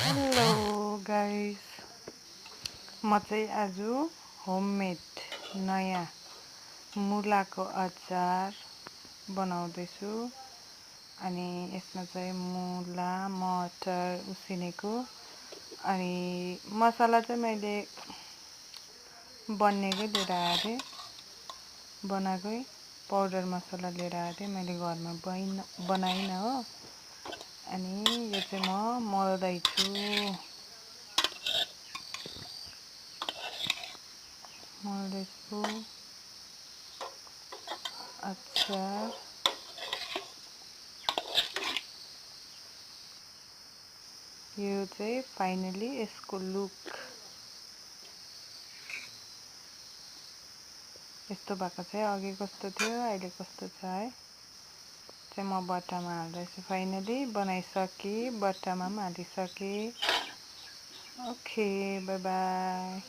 Hello guys, म चाहिँ आज होममेड नयाँ मुलाको अचार बनाउँदैछु। अनि यसमा चाहिँ मुला, मटर उसिनेको अनि मसला चाहिँ मैले बनिएकै लिएर आएको थिएँ, बनाएकै पाउडर मसला लिएर आएको थिएँ। मैले घरमा बनाइनँ हो। अनि यो चाहिँ म मोल्दैछु। अचार यो चाहिँ फाइनली यसको लुक यस्तो भएको छ। अघि कस्तो थियो, अहिले कस्तो छ है। चाहिँ म बट्टामा हाल्दैछु। फाइनली बनाइसकेँ, बट्टामा पनि हालिसकेँ। Okay, by by.